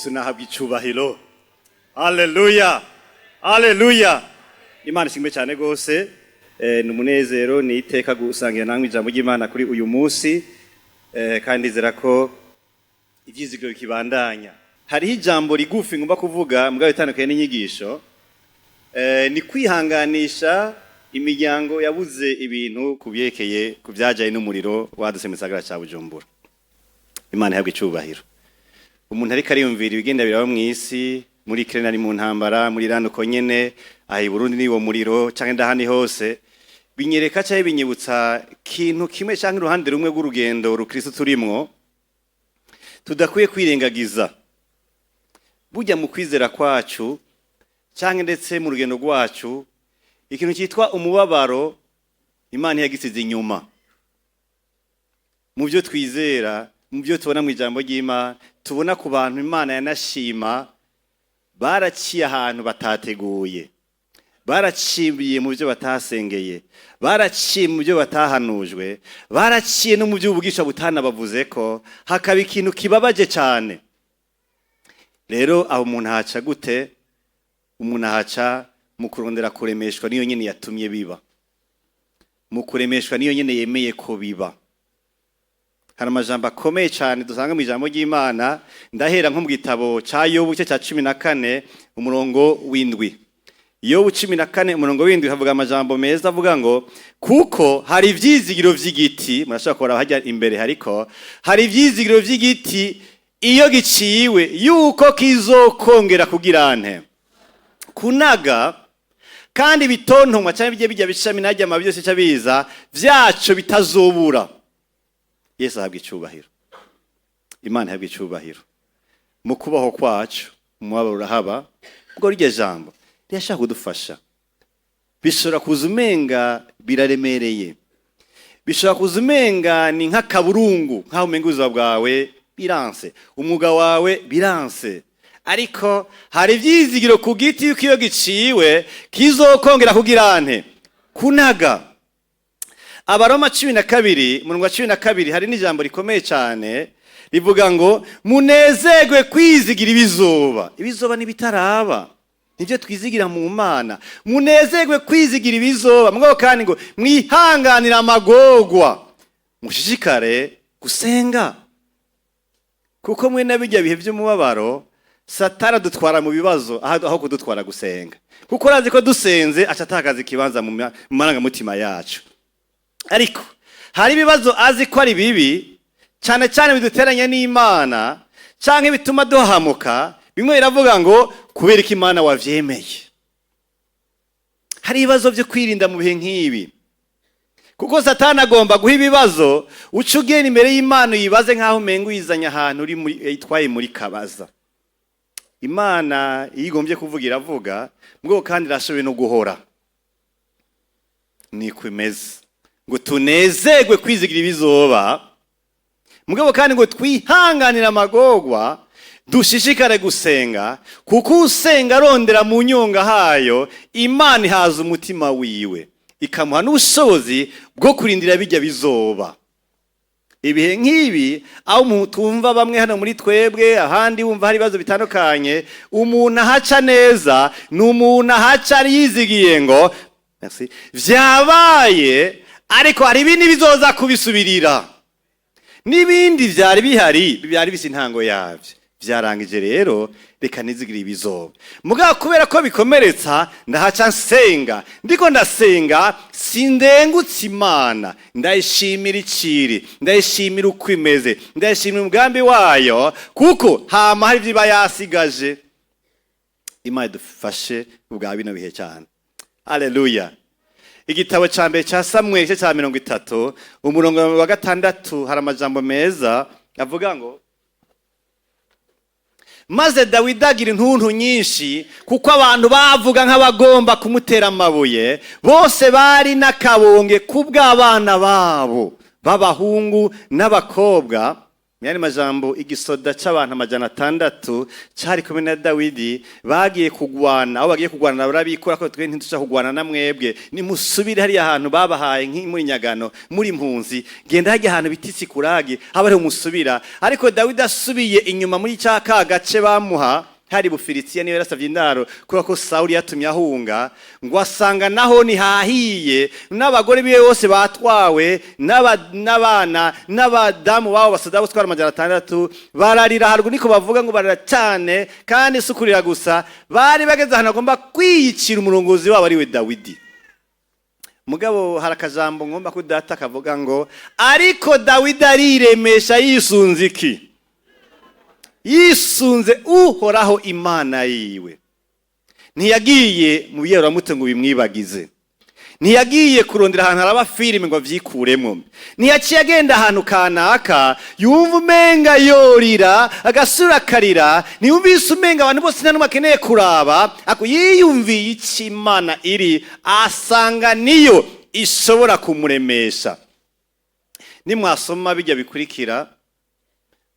Yesu nahabwa icubahiro. Haleluya, haleluya! Imana ishimwe cyane rwose. Ni umunezero, ni iteka gusangira namwe ijambo ry'Imana kuri uyu munsi, kandi nizera ko ivyizigiro bikibandanya. Hariho ijambo rigufi ngomba kuvuga mugabo itandukanye n'inyigisho. Ni kwihanganisha imiryango yabuze ibintu ku byerekeye ku byajaye n'umuriro wadutse mu gisagara ca Bujumbura. Imana ihabwe icubahiro. Umuntu ariko ariyumvira ibigenda biraba mw'isi, muri Ukraine ari mu ntambara, muri Iran uko nyene, aha i Burundi ni uwo muriro canke ndahandi hose, binyereka canke binyibutsa kintu kimwe canke uruhande rumwe rw'urugendo rukristo turimwo tudakwiye kwirengagiza. Burya mu kwizera kwacu canke ndetse mu rugendo rwacu, ikintu cyitwa umubabaro Imana ntiyagisize inyuma. Mu byo twizera, mu byo tubona mu ijambo ry'Imana, tubona ku bantu Imana yanashima, baraciye ahantu batateguye, baraciye mu byo batasengeye, baraciye mu byo batahanujwe, baraciye no mu by'ubugisha butanabavuze ko hakaba ikintu kibabaje cyane. Rero aho umuntu ahaca gute? Umuntu ahaca mu kurondera kuremeshwa niyo nyene yatumye biba, mu kuremeshwa niyo nyene yemeye ko biba. Hari amajambo akomeye cyane dusanga mu ijambo ry'Imana. Ndahera nko mu gitabo ca Yobu, igice cya 14, umurongo w'7. Yobu 14, umurongo w'7, havuga amajambo meza avuga ngo: "Kuko hari ivyizigiro vy'igiti." Murashobora kubara hajya imbere, hariko hari ivyizigiro vy'igiti iyo giciwe, yuko kizokongera kugira nte? Kunaga, kandi ibitontomwa cyangwa bijye bijya bishami najya amababi byose ca biza vyaco bitazobura. Yesu ahabwa icubahiro, Imana ihabwa icubahiro. Mu kubaho kwacu umubabaro urahaba. Ubwo rirya jambo rirashaka kudufasha. Bishobora kuza umenga biraremereye, bishobora kuza umenga ni nk'akaburungu, nk'aho umenga ubuzima bwawe biranse, umwuga wawe biranse, ariko hari ivyizigiro ku giti yuko iyo giciwe kizokongera kugira nte? Kunaga. Abaroma 12, umurongo wa 12, hari n'ijambo rikomeye cyane rivuga ngo: "Munezerwe kwizigira ibizoba." Ibizoba n'ibitaraba nibyo twizigira mu Mana. Munezerwe kwizigira ibizoba, mugabo kandi ngo mwihanganire amagorwa, mushishikare gusenga, kuko mwe na bijya bihe by'umubabaro Satani adutwara mu bibazo aho kudutwara gusenga, kuko urazi ko dusenze aca atakaza ikibanza mu marangamutima yacu. Ariko hari ibibazo azi ko ari bibi cyane cyane, biduteranya n'Imana cyangwa bituma duhamuka. Bimwe biravuga ngo: "Kubera ko Imana wavyemeye?" Hari ibibazo byo kwirinda mu bihe nk'ibi, kuko Satani agomba guha ibibazo uca ugenda imbere y'Imana uyibaze nk'aho umenga uyizanye ahantu uri muri itwaye muri kabaza. Imana iyo igombye kuvuga iravuga, mugabo kandi irashoboye no guhora. Niko imeze. Ngo tunezerwe kwizigira ibizoba, mugabo kandi ngo twihanganire amagorwa, dushishikare gusenga, kuko usenga arondera mu nyonga hayo, Imana ihaza umutima wiwe, ikamuha n'ubushobozi bwo kurindira bijya bizoba. Ibihe nk'ibi, aho umuntu twumva bamwe hano muri twebwe, ahandi wumva hari ibibazo bitandukanye, umuntu ahaca neza ni umuntu ahaca yizigiye ngo merci, vyabaye, ariko hari ibindi bizoza kubisubirira, n'ibindi vyari bihari, byari bisa intango yavyo vyarangije. Rero reka nizigire ibizoba, mugabo kubera ko bikomeretsa ndahaca nsenga. Ndiko ndasenga, sindengutse Imana, ndayishimira iciri, ndayishimira uko imeze, ndayishimira umugambi wayo, kuko hama hari ivyo iba yasigaje. Imana idufashe ubwa bino bihe cyane. Haleluya! Igitabo ca mbere ca Samweli, igice ca 30, umurongo wa 6, hari amajambo meza avuga ngo: "Maze Dawidi agira intuntu nyinshi, kuko abantu bavuga nk'abagomba kumutera amabuye. Bose bari n'akabonge kubw'abana babo b'abahungu n'abakobwa." Myari majambo, igisoda c'abantu 600 cari kumwe na Dawidi bagiye kugwana. Aho bagiye kugwana barabikora ko twe ntidushaka kugwana na mwebwe, nimusubire hariya ahantu babahaye nk'imuri nyagano muri impunzi, genda hajya ahantu bita Sikuragi haba ariho musubira. Ariko Dawidi asubiye inyuma muri ca ka gace bamuha hari Bufilistiya, niyo yarasavye indaro kubera ko Sawuli yatumye ahunga, ngo asanga naho ntihahiye, n'abagore biwe bose batwawe, n'abana n'abadamu babo basoda bose 600 bararira. Haruguru niko bavuga ngo bararira cyane, kandi si ukurira gusa, bari bageze ahantu bagomba kwiyicira umurongozi wabo ariwe Dawidi. Mugabo hari akajambo ngomba ko data kavuga ngo: "Ariko Dawidi ariremesha yisunze iki? Yisunze Uhoraho Imana yiwe." Ntiyagiye mu biyeramutse ngo bimwibagize, ntiyagiye kurondera ahantu haraba filime ngo avyikuremo, ntiyaciye agenda ahantu kanaka yumva umenga yorira agasura akarira, ntiyumvise umenga abantu bose nta n'umwe akeneye kuraba ako. Yiyumviye ico Imana iri, asanga niyo ishobora kumuremesha. Nimwasoma bijya bikurikira,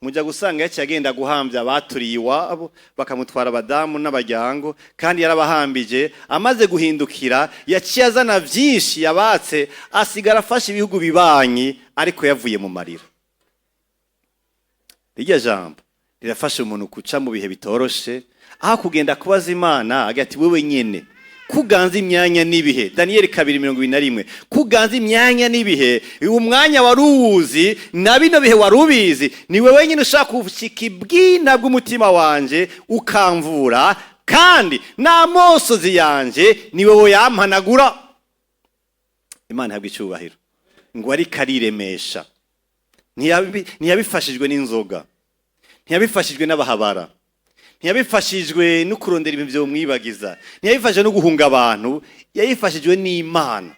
mujya gusanga yaciye agenda guhambya abaturiye iwabo, bakamutwara abadamu n'abajyango, kandi yarabahambije. Amaze guhindukira, yaciye azana byinshi yabatse, asigara afashe ibihugu bibanyi, ariko yavuye mu marira. Rirya jambo rirafasha umuntu guca mu bihe bitoroshe, aho kugenda kubaza Imana agira ati: "Wewe nyene kuganza imyanya n'ibihe." Daniyeli 2:21: "Kuganza imyanya n'ibihe, uwo mwanya wari uwuzi na bino bihe wari ubizi, ni wewe nyine ushaka gushika ibwina bw'umutima wanje ukamvura, kandi n'amosozi yanje ni wewe yampanagura." Imana ihabwa icyubahiro. Ngo ariko ariremesha, ntiyabifashijwe n'inzoga, ntiyabifashijwe n'abahabara, ntiyabifashijwe no kurondera ibintu byomwibagiza, ntiyabifashijwe no guhunga abantu, yabifashijwe n'Imana.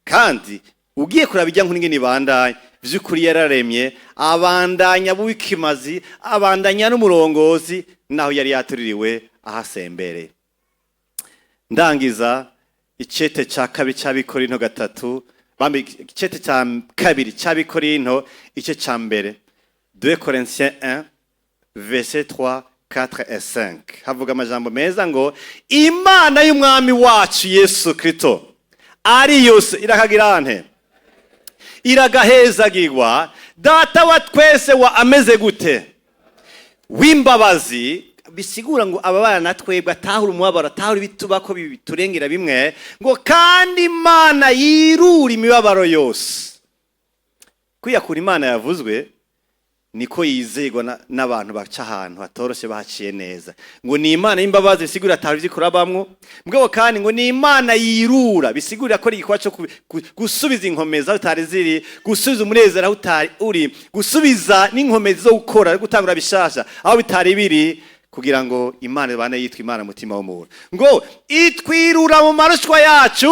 Kandi ugiye kuraba ijya nkuru ingene ibandanya, vy'ukuri yararemye, abandanya buwikimazi, abandanya n'umurongozi naho yari yatuririwe ahasembereye. Ndangiza, icete ca kabiri c'Abikorinto 3, bambi, icete ca kabiri c'Abikorinto, ice ca mbere, 2 Corinthiens 1 verset 3, 4 et 5, havuga amajambo meza ngo: "Imana y'Umwami wacu Yesu Kristo ari yose irakagira nte? Iragahezagirwa, Data wa twese wa ameze gute? W'imbabazi." Bisigura ngo ababana na twebwe atahura umubabaro, atahura ibitubako biturengera bimwe. Ngo kandi Imana yirura imibabaro yose. Kwiyakura Imana yavuzwe niko yizegwa n'abantu baca ahantu hatoroshe bahaciye neza. Ngo ni Imana y'imbabazi, bisigura atahura ivyo ikurabamwo. Mugabo kandi ngo ni Imana yirura, bisigurira ko ari igikorwa cyo gusubiza inkomezi aho utari ziri, gusubiza umunezero aho utari uri, gusubiza n'inkomezi zo gukora, gutangura bishasha aho bitari biri, kugira ngo Imana ibane yitwa Imana mutima w'umuntu. Ngo itwirura mu marushwa yacu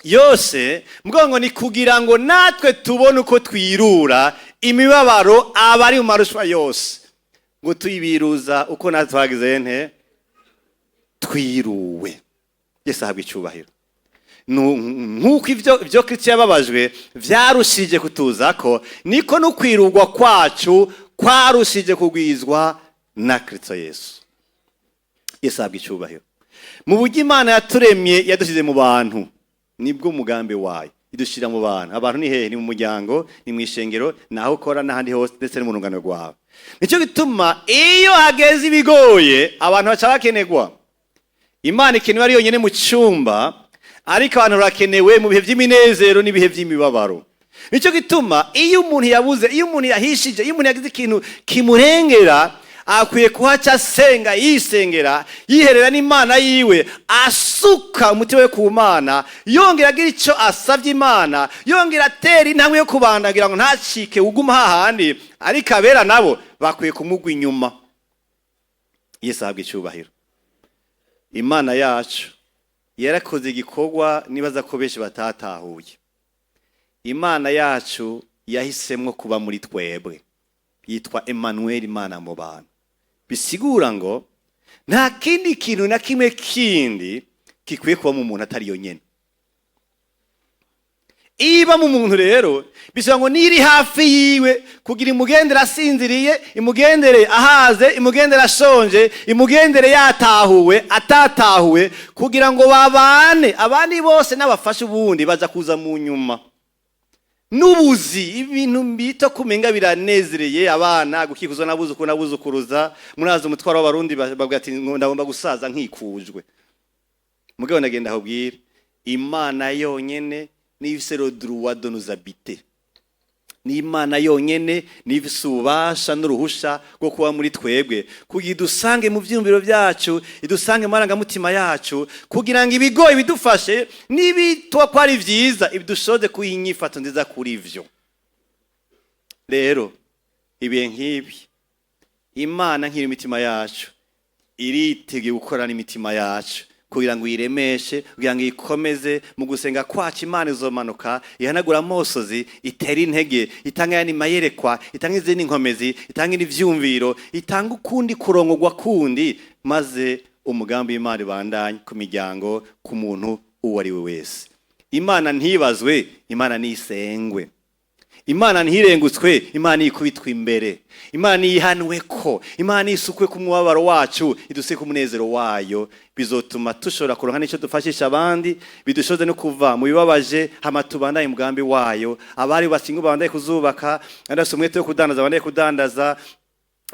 yose. Mbwo ngo ni kugira ngo natwe tubone uko twirura imibabaro aba ari mu marushwa yose, ngo tuyibiruza uko natwe twagize nte? Twiruwe. Yesu ahabwa icyubahiro. Nk'uko ibyo Kristo yababajwe vyarushije kutuzako, niko no kwirugwa kwacu kwarushije kugwizwa na Kristo Yesu. Yesu ahabwa icyubahiro. Mu buryo Imana yaturemye, yadushyize mu bantu, nibwo umugambi wayo, idushyira mu bantu. Abantu ni hehe? Ni mu muryango, ni mu ishengero, ni aho ukora n'ahandi hose, ndetse no mu rungano rwawe. Nicyo gituma iyo hageze ibigoye abantu baca bakenerwa. Imana ikenewe ari yonyine mu cyumba, ariko abantu barakenewe mu bihe by'iminezero n'ibihe by'imibabaro. Nicyo gituma iyo umuntu yabuze, iyo umuntu yahishije, iyo umuntu yagize ikintu kimurengera, akwiye kuhaca asenga, yisengera, yiherera n'Imana yiwe, asuka umutima we ku Mana, yongera agira icyo asabye Imana, yongera atera intambwe yo kubandagira ngo ntacike uguma hahandi. Ariko abera nabo bakwiye kumugwa inyuma. Yesu ahabwa icyubahiro. Imana yacu yarakoze igikorwa nibaza ko benshi batatahuye. Imana yacu yahisemwo kuba muri twebwe, yitwa Emmanuel, Imana mu bantu. Bisigura ngo nta kindi kintu na kimwe kindi gikwiye kuba mu muntu atari yo nyene. Iba mu muntu rero bisaba ngo niri hafi yiwe kugira imugendere asinziriye, imugendere ahaze, imugendere ashonje, imugendere yatahuwe atatahuwe, kugira ngo babane. Abandi bose n'abafashe ubundi baza kuza mu nyuma. N'ubuzi, ibintu bito kumenga biranezereye abana, gukikuzwa n'abuzukuru n'abuzukuruza. Murazi umutwaro w'Abarundi, bavuga ati: "Ndagomba gusaza nkikujwe." Mugabo ndagenda ahubwira, Imana yonyene niyo ifise le droit de nous habiter. Ni Imana yonyene niyo ifise ububasha n'uruhusha rwo kuba muri twebwe, kugira idusange mu vyiyumviro vyacu, idusange mu marangamutima yacu, kugira ngo ibigoye bidufashe, n'ibitwa ko ari vyiza ibidushoze kuyiha inyifato nziza kuri vyo. Rero ibihe nk'ibi, Imana nkiri imitima yacu, iriteguye gukora n'imitima yacu kugira ngo uyiremeshe, kugira ngo iyikomeze. Mu gusenga kwacu Imana izomanuka, ihanagura amosozi, itere intege, itanga ayandi mayerekwa, itanga izindi nkomezi, itanga n'ivyumviro, itanga ukundi kurongorwa kundi, maze umugambi w'Imana ibandanye ku miryango, ku muntu uwo ari we wese. Imana ntibazwe, Imana nisengwe. Imana ntirengutswe, Imana ikubitwe imbere. Imana ihanwe ko, Imana isukwe ku mubabaro wacu, iduse ku munezero wayo. Bizotuma dushobora kuronka n'icyo dufashisha abandi, bidushoze no kuva mu bibabaje, hama tubandanye umugambi wayo. Abari basinga bandaye kuzubaka, abandi umwete wo kudandaza bandaye kudandaza,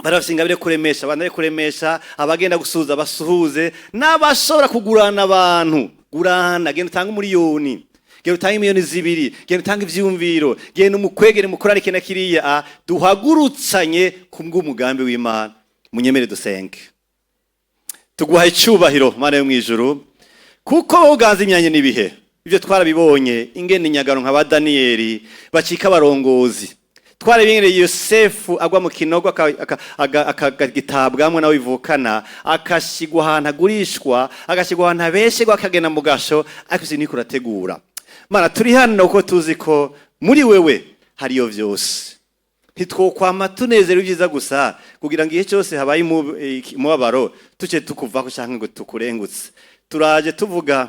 bari ingabire kuremesha bandaye kuremesha, abagenda gusuhuza basuhuze, n'abashobora kugurana abantu gurana. Genda utange 1 miliyoni, genda utange 2 miliyoni, genda utange ivyumviro, genda umukwegere mukorane iki na kiriya. Duhagurutsanye kubw'umugambi w'Imana. Munyemere dusenge. Tuguha icyubahiro, Mana yo mw'ijuru, kuko wowe uganza imyanya n'ibihe. Ibyo twarabibonye, ingene inyagano nka ba Daniyeli bacika abarongozi. Twarabibonye Yosefu agwa mu kinogo, akagitabwamwo nawe bivukana, akashigwa ahantu agurishwa, agashigwa ahantu abesherwa, akagenda mu gasho. Ariko isi niko urategura. Mana, turi hano kuko tuzi ko muri wewe hariyo vyose. Ntitwokwama tunezerewe ibyiza gusa, kugira ngo igihe cyose habaye umubabaro tuce tukuvako canke ngo tukurengutse. Turaje tuvuga: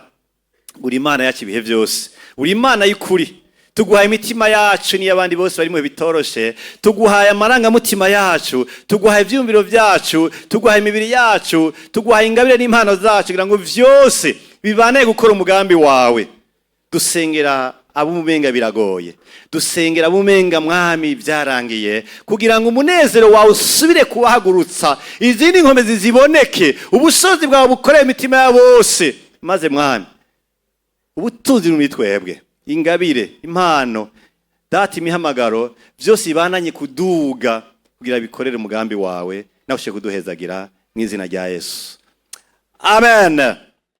uri Imana yacu ibihe byose, uri Imana y'ukuri. Tuguhaye imitima yacu n'iy'abandi bose bari mu bihe bitoroshe, tuguhaye amarangamutima yacu, tuguhaye ivyiyumviro vyacu, tuguhaye imibiri yacu, tuguhaye ingabire n'impano zacu, kugira ngo vyose bibanaye gukora umugambi wawe. Dusengera abumenga biragoye, dusengera abumenga, Mwami, byarangiye, kugira ngo umunezero wawe usubire kubahagurutsa, izindi nkomezi ziboneke, ubusozi bwawe bukoreye imitima ya bose. Maze Mwami, ubutunzi muri twebwe, ingabire, impano, Data, imihamagaro, byose ibananye kuduga kugira bikorere umugambi wawe, nawe ushe kuduhezagira mu izina rya Yesu, amen.